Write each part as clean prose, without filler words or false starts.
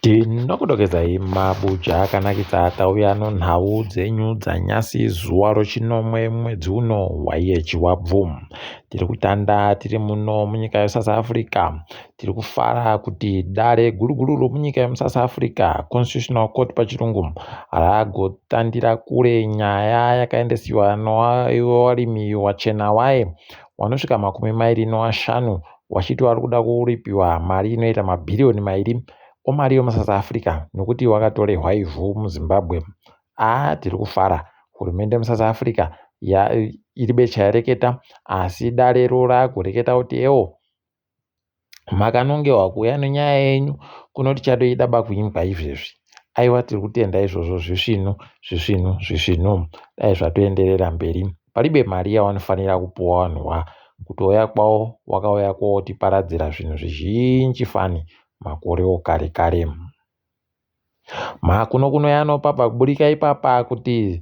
Tinokudokezai mabuja akanakisa tauya nonhau dzenyu dzanyasi zuva rochinomwe mwedzi uno waiye Chivabvu. Tiri kutanda tiri muno munyika yeSouth Africa. Tiri kufara kuti dare guru guru romunyika yemuSouth Africa, Constitutional Court pachirungu, ragotandira kure nyaya yakaendesiwa nowarimi wachena waye wanosvika 25 wachiti wari kuda kuripiwa mari inoita mabhiriyoni mairi omari yomuSouth Africa nokuti wakatorehwa ivhu muZimbabwe. Aa tiri kufara hurumende muSouth Africa ya, iri bechayareketa asi darero rakureketa kuti ewo makanongewa kuuya nenyaya yenyu kuno tichadoida bakuimbwa izvezvi. Aiwa tiri kutenda izvozvo zvisvinu zvisvinu zvisvinu dai zvatoenderera mberi. Palibe mari yawanofanira kupuwa vanhu wa kutouya kwawo wakauya kotiparadzira zvinhu zvizhinji fani makore okare kare. Makuno kuno yanopapa kuburika ipapa kuti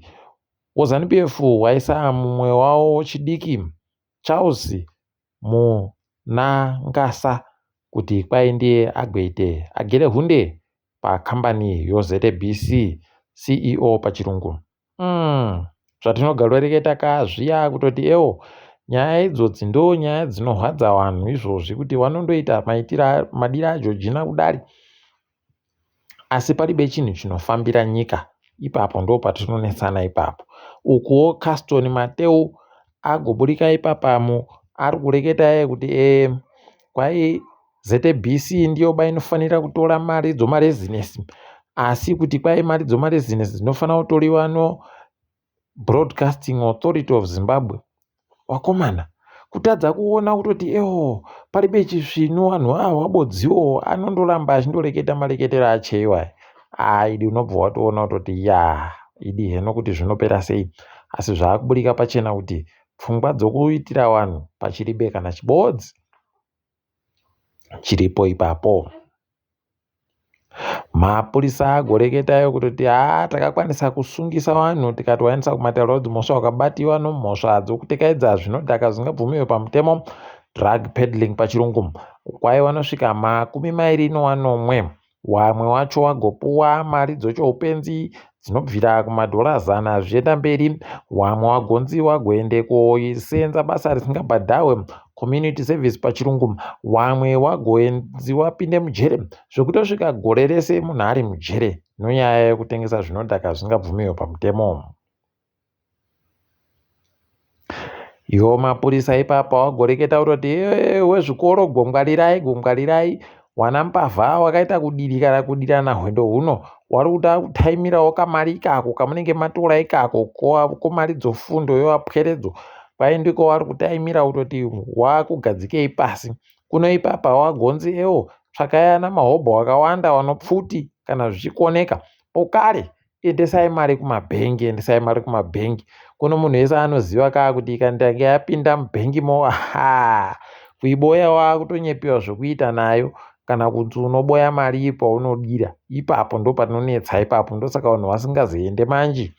woZanu PF waisa mumwe wawo wechidiki Charles Munangasa kuti kwai ndiye agoite agere hunde pakambani yoZBC CEO pachirungu. Zvatinogaroreketa ka zviya kutoti ewo nyaya idzodzi ndo nyaya dzinohwadza vanhu izvozvi kuti vanondoita maitira madira aJojina kudari asi paribe chinhu chinofambira nyika ipapo ndo patinonetsana ipapo. Ukuwo Caston Mateu agoburika ipapamo ari kureketa iye kuti kwai ZBC ndiyo ba inofanira kutora mari dzomarezinesi asi kuti kwai mari dzomarezinesi dzinofanira kutoriwa no Broadcasting Authority of Zimbabwe. Wakomana kutadza kuona kutoti ewo paribe chisvinu vanhu ava wabodziwo anondoramba achindoreketa mareketero ache iwaya. Aa idi unobva watoona kutoti ya idi heno kuti zvinopera sei asi zvaakuburika pachena kuti pfungwa dzokuitira vanhu pachiribe kana chibodzi chiripo ipapo. Mapurisa agoreketayo kutoti haa takakwanisa kusungisa vanhu tikatovaendesa kumatare edzimhosva vakabatiwa nomhosva dzokutekaidza zvinodhaka zvisingabvumiwe pamutemo drug peddling pachirungu kwai vanosvika 27. Wamwe wacho wagopuwa mari dzochoupenzi dzinobvira kumadhora 100 zvichienda mberi. Wamwe wagonzi wagoende kosenza basa risingabhadharwe community service pachirungu. Wamwe wagonzi wapinde mujere zvekutosvika gore rese munhu ari mujere nonyaya yekutengesa zvinodhaka zvisingabvumiwe pamutemo. Iwo mapurisa ipapa wagoreketa kutoti wezvikoro gongwarirai gongwarirai wana mbavha wakaita kudirikana kudirana hwendo huno wari kuda kutaimirawo kamari ikako kamunenge matora ikako komari dzofundo yowapweredzo kwai ndiko wari kutaimira kutoti wakugadzikei pasi kuno ipapa wagonzi ewo tsvakai ana mahobho akawanda wanopfuti kana zvichikoneka pokare endesai mari kumabhengi endesai mari kumabhengi kuno munhu wese anoziva kaa kuti ikandange yapinda mubhengi mo ha kuiboya wakutonyepewa zvokuita nayo kana kuti unoboya mari paunodira ipapo ndo panonetsa ipapo ndosaka vanhu vasingazoende manji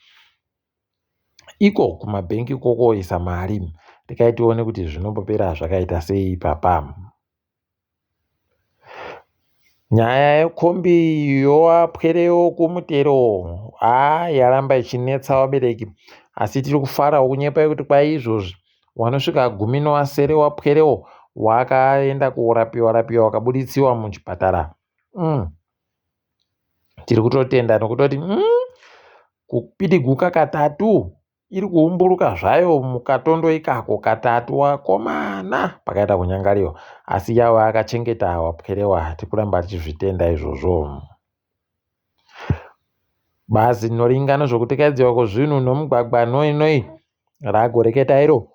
iko kumabhengi kokoisa mari rekai tione kuti zvinombopera zvakaita sei ipapa. Nyaya yekombi yowapwerewo kumutero haa yaramba ichinetsa vabereki asi tiri kufarawo kunyepa kuti kwai izvozvi wanosvika 17 wapwerewo wakaenda korapiwa rapiwa wakabuditsiwa muchipatara. Tiri kutotenda nokutoti kupidiguka katatu iri kuumburuka zvayo mukatondo ikako katatu wakomana pakaita kunyangariwa asi yava akachengeta wapwerewa tikuramba tichizvitenda izvozvo. Bazi rinoringa nezvekutekaidziwa kwezvinhu nomugwagwa noi noi ragoreketa iro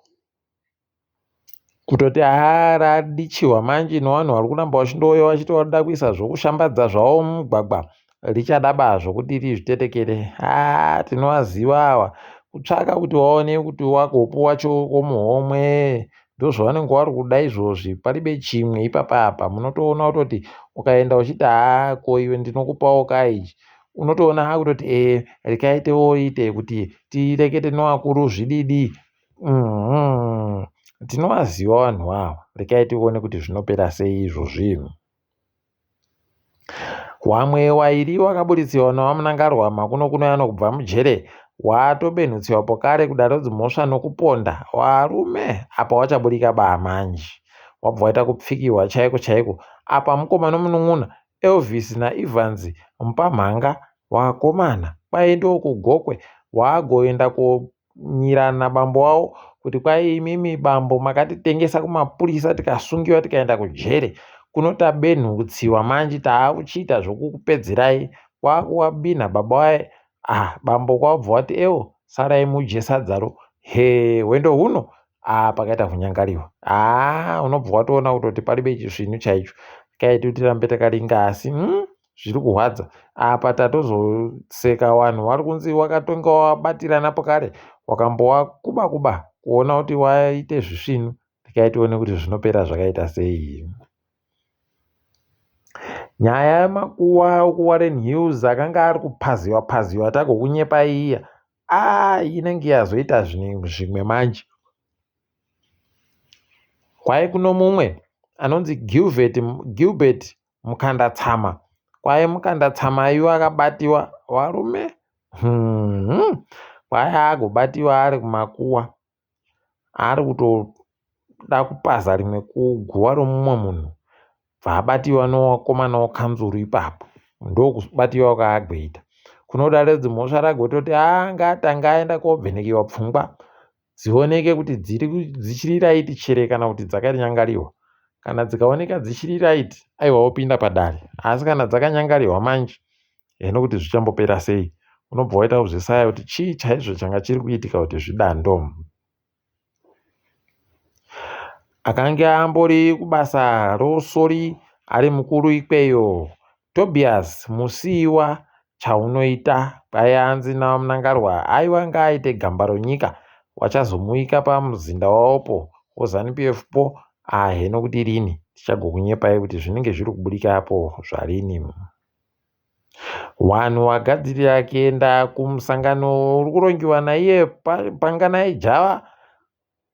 kutoti haa radichiwa manje nevanhu vari kuramba vachindouya vachiti varikuda kuisa zvokushambadza zvavo mumugwagwa richadaba zvokuti rizvitetekere haa tinovaziva ava kutsvaka kuti vaone kuti wagopuwa chiokomuhomwe ndozvavanenge vari kuda izvozvi paribe chimwe ipapa apa munotoona kutoti ukaenda uchiti haa ko iwe ndinokupawo kaichi unotoona akutoti ee rekai tioite kuti tirekete nevakuru zvididi tinovaziva vanhu ava rekai tione kuti zvinopera sei izvozvi. Wamwe wairi wakabuditsiwa naVaMnangagwa makuno-kuno ano kubva mujere watobenhutsiwa pokare kudare redzimhosva nokuponda. Warume apa wachaburika baa manje. Wabva waita kupfikiwa chaiko chaiko. Apa mukoma nomunun'una Elvis naEvans Mupamhanga wakomana kwai ndokugokwe wagoenda konyirana bambo wavo kuti kwai imimi bambo makatitengesa kumapurisa tikasungiwa tikaenda kujere kuno tabenhutsiwa manje taakuchiita zvokukupedzerai kwakuwabinha baba waye ah bambo kwabva wati ewo sarai mudye sadzaro he hwendo huno ah pakaita kunyangariwa ah unobva watoona kutoti paribe chisvinu chaicho kaiti tirambe takaringa asi Zviri kurwadza apa tatozoseka wanhu wari kunzi wakatonga wabatirana pokare wakambowakuba kuba kuona kuti waite zvisvinu regai tione kuti zvinopera zvakaita sei. Nyaya yemakuwa okuWarren Hills akanga ari kupaziwa paziwa tagokunyepa iya ah inenge yazoita zvimwe manje. Kwai kuno mumwe anonzi Gilbert, Gilbert Mukandatsama. Kwai Mukandatsama iwo akabatiwa varume Kwai agobatiwa ari kumakuwa ari kutoda kupaza rimwe guva romumwe munhu bva abatiwa nowakomana wekanzuru ipapo ndokubatiwa kwaagweita. Kunoda redzimhosva ragototi haa ngaatanga aenda kobvenekiwa pfungwa dzioneke kuti dziri dzichiri raiti chere kana kuti dzakanyangariwa. Kana dzikaoneka dzichiri raiti aiwa wopinda padare asi kana dzakanyangariwa manje heno kuti zvichambopera sei unobva waita kuzvisaya kuti chii chaizvo changa chiri kuitika kuti zvidando. Akange ambori kubasa rousori ari mukuru ikweyo Tobias Musiiwa Chaunoita kwayanzi naVaMnangarwa aiwa ngaaite gamba ronyika wachazomuika pamuzinda wawopo woZanu PF po aheno kuti rini tichagokunyepai kuti zvinenge zviri kubudika apo zvarini. Wanhu wagadzirira kuenda kumusangano uri kurongiwa naiye Panganai Java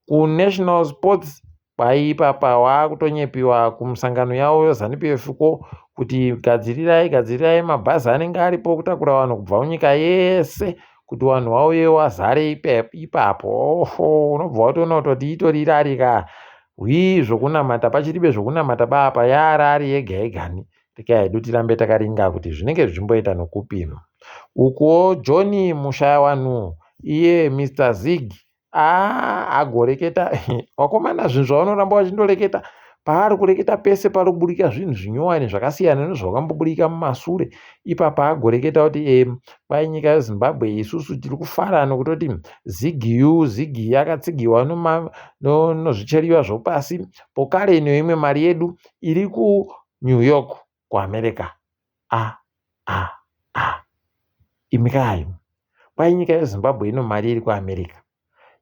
kuNational Sports kwaipapa waakutonyepiwa kumusangano yavo yeZanu PF ko kuti gadzirirai gadzirirai mabhazi anenge aripo kutakura vanhu kubva munyika yese kuti vanhu vauye vazare ipapo oho unobva watoona kutoti itori rari ka hwii zvokunamata pachiribe zvokunamata baapa yaarari yega yegani Regai hedu tirambe takaringa kuti zvinenge zvichimboita nokupi. Ukuwo John Mushayawanhu iye Mr Zig aa agoreketa wakomana zvinhu zvavanoramba vachindoreketa paari kureketa pese pari kuburika zvinhu zvinyowani zvakasiyana nezvakamboburika mumasure ipapa agoreketa kuti e kwai nyika yezimbabwe isusu tiri kufara nokutoti zigiyu zigi yakatsigiwa nozvicheriwa zvopasi pokare neimwe mari yedu iri ku New York kuAmerica. A a a imi kayi kwai nyika yeZimbabwe ino mari iri kuAmerica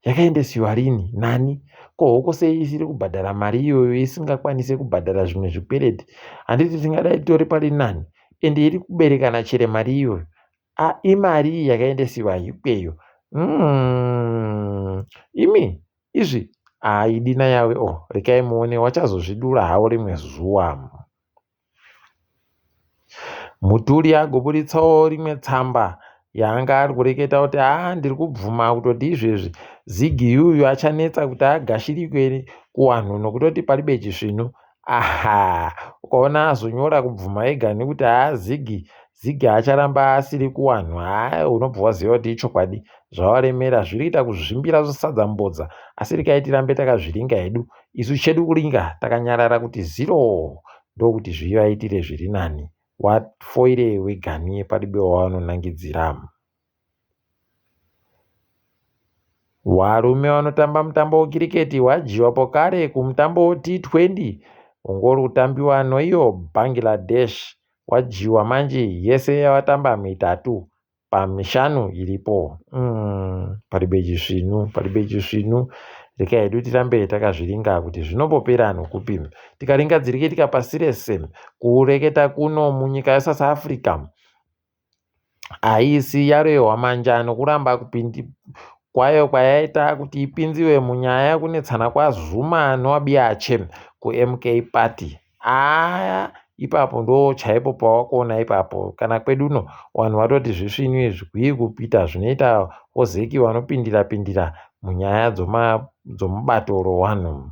yakaendesiwa rini nani ko hoko sei isiri kubhadhara mari iyoyo isingakwanise kubhadhara zvimwe zvikwereti handiti tingadai titori pari nani ende iri kuberekana chere mari iyoyo a imari iyi yakaendesiwa ikweyo mm, imi Izvi haa idi naYawe oh rekai muone wachazozvidura hawo rimwe zuwa. Mutuli agoburitsawo rimwe tsamba yaanga ari kureketa kuti haa ndiri kubvuma kutoti izvezvi Zigi yuyu achanetsa kuti agashirikwe kuwanhu nokutoti paribe chisvinu Aha ukaona azonyora kubvuma ega nekuti haa Ziggy Ziggy acharamba asiri kuwanhu haa unobva waziva kuti ichokwadi zvawaremera zviri kuita kuzvimbira sadza mbodza asi regai tirambe takazviringa hedu isu chedu kuringa takanyarara kuti zero ndokuti zvivaitire zviri nani wafoire wegani paribe wavanonangidzira. Varume vanotamba mutambo wekiriketi wadyiwa pokare kumutambo weT20 unge uri kutambiwa noiyo Bangladesh. Wadyiwa manje yese yavatamba mitatu pamishanu iripo. Paribe chisvinu, paribe chisvinu. Rekai hedu tirambe takazviringa kuti zvinombopera nokupi. Tikaringa dzirikitika pasi rese kureketa kuno munyika yeSouth Africa. Haisi yarehwa manja nokuramba kupindi kwayo kwayaita kuti ipinziwe munyaya yekunetsana kwaZuma noAbiache kuMK Party. Haa Ipapo ndo chaipo pawakuona ipapo. Kana kwedu uno vanhu vatoti zvisvinu izvi kuii kupita zvinoita vozeki vanopindira pindira munyaya dzomubato rowanhu.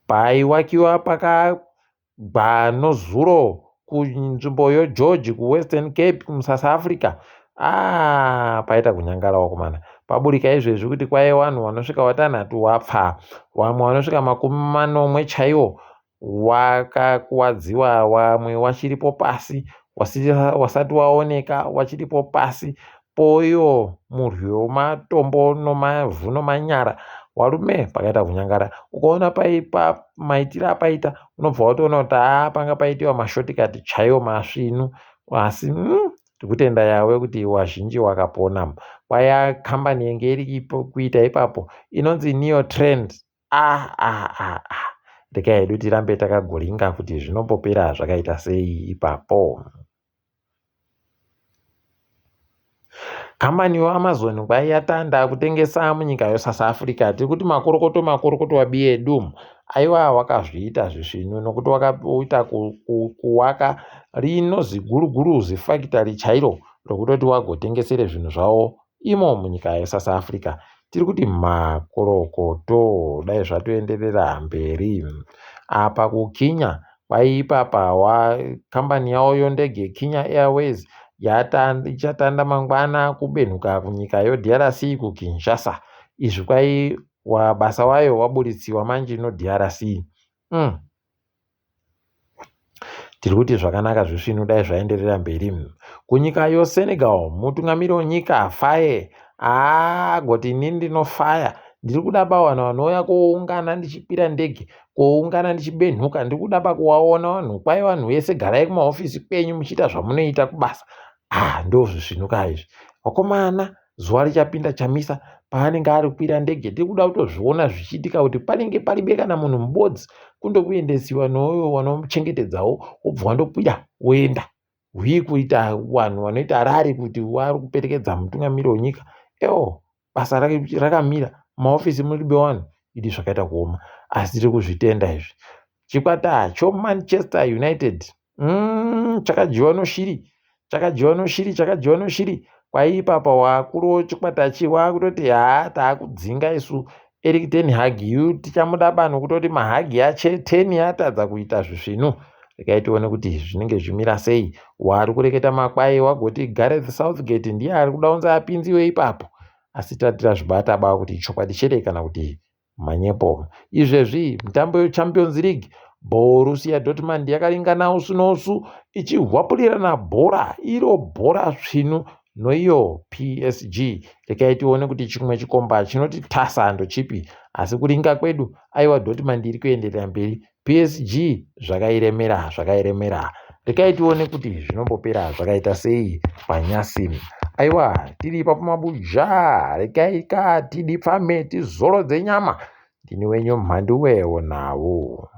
Paiwakiwa pakagwa nozuro kunzvimbo yoGeorge kuWestern Cape kumusasa Africa. Ah, paita kunyangara wakomana. Paburika izvezvi kuti kwaive vanhu vanosvika vatanhatu wapfa, vamwe vanosvika 70 chaiwo wakakuwadziwa, wamwe wachiripo pasi, wasati waoneka wachiripo pasi. Poiwo murwi wematombo nomavhu nomanyara warume pakaita kunyangara. Ukaona paipa maitiro apaita unobva watoona kuti haa panga paitiwa mashotikati chaiwo masvinu asi Tikutenda Yahweh kuti wazhinji wakapona. Kwaya kambani yenge iri kuita ipapo inonzi Neo Trend. Ah, ah, ah, ah. Rekai hedu tirambe takagoringa kuti zvinombopera zvakaita sei ipapo. Kambani yoAmazon kwai yatanda kutengesa munyika yoSouth Africa. Tiri kuti makorokoto makorokoto wabiyedu. Aiwa wakazviita zvisvinu nokuti wakaita kuwaka rino ziguruguru zifakitari chairo rokutoti wagotengesere zvinhu zvavo imo munyika yeSouth Africa. Tiri kuti makorokoto dai zvatoenderera mberi. Apa kuKenya kwaiipapa wa kambani yavo yondege Kenya Airways ichatanda mangwana kubenhuka kunyika yoDRC kuKinshasa. Izvi kwai wa basa wayo waburitsiwa manje no DRC. Tiri kuti zvakanaka zvisvinu dai zvaenderera mberi. Kunyika yoSenegal mutungamiri wenyika Faye agoti ini ndinofaya ndiri kuda ba vanhu vanouya koungana ndichikwira ndege koungana ndichibenhuka ndiri kuda ba kuwaona vanhu kwai vanhu vese garai kumahofisi kwenyu muchiita zvamunoita kubasa ah ndozvisvinu ka izvi vakomana Zuva richapinda Chamisa paanenge ari kukwira ndege tiri kuda kutozviona zvichiitika kuti panenge paribe kana munhu mubodzi kundokuendesiwa nouyo wanomuchengetedzawo wobva wandokwira woenda hwii kuita vanhu vanoita rari kuti vari kuperekedza mutungamiri wenyika ewo basa rakamira maofisi muribe vanhu idi zvakaita kuoma asi tiri kuzvitenda izvi chikwata choManchester United chakadyiwa noshiri chakadyiwa noshiri chakadyiwa noshiri kwaiipapa wakuru chikwata chi wakutoti haa taakudzinga isu Erik ten Hag yu tichamuda bano kutoti mahagi ache ten atadza kuita zvisvinu regai tione kuti zvinenge zvichimira sei wari kureketa makwai wagoti Gareth Southgate ndiye ari kuda kunzi apinziwe ipapo asi tati tazvibata ba kuti chokwadi chere kana kuti Manyepo. Izvezvi mitambo yeChampions League, Borussia Dortmund yakaringana usu nousu ichihwapulirana bhora iro bhora svinu noiyo PSG. Rekai tione kuti chimwe chikomba chinoti tasa ndochipi asi kuringa kwedu aiwa Dortmund iri kuenderera mberi PSG zvakairemera zvakairemera. Rekai tione kuti zvinombopera zvakaita sei panyasi. Aiwa tiri ipapo mabuja rekai ka tidipfame tizorodze nyama. Ndini wenyu Mhanduwe wonawo.